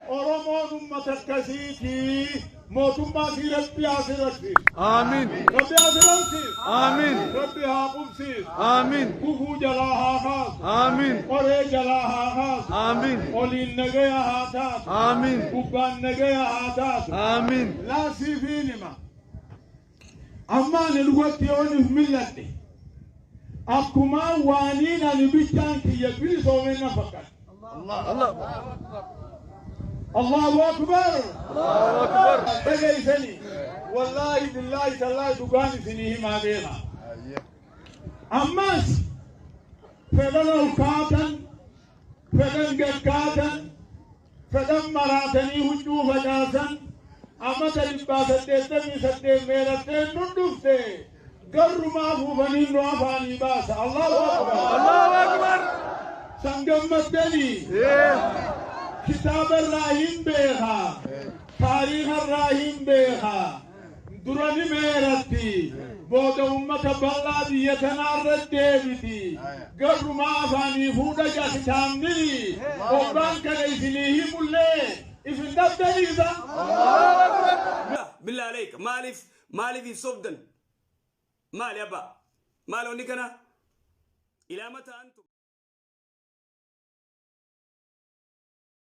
Oromoon ummata akkasiiti. Mootummaa sii Rabbi haa sirrachiisu. Amiin. Rabbi haa sirrachiisu. Amiin. Rabbi haa qubsiisu. Amiin. Gufuu jalaa haa kaasu. Amiin. Qoree jalaa haa kaasu. Amiin. Oliin nagaya haa taatu. Amiin. Gubbaan nagaya haa taatu. Amiin. Laa siifiin hima. Amma ani dhugatti yoon if milladhe akkumaan waaniin ani bichaan kiyya bilisoomeen na fakkaata. Allah. Allahu akbar. Allahu akbar. Dhageessanii wallaahi billaahi tallaahi dhugaan isinii himaa beeka. Ammas fedhan ol kaatan, fedhan gad kaatan, fedhan maraatanii huccuu facaasan, amata 188 meeratteen nu dhufte garrumaa afuufanii nu afaanii baasa. Allahu akbar. Allahu akbar. San gammaddanii kitaaba irraa hin beekaa, taariika irraa hin beekaa. Dura ni meeratti, booda ummata bal'aa biyya tanaa irra deebiti. Garrumaa afaanii fuudha jaa kitaabni. Obbaan kana isinii himullee isin dhabdaniisa. Billah aleek, maaliif maaliif if sobdan? Maali abbaa? Maali wanni kana? Ilaa mata antum.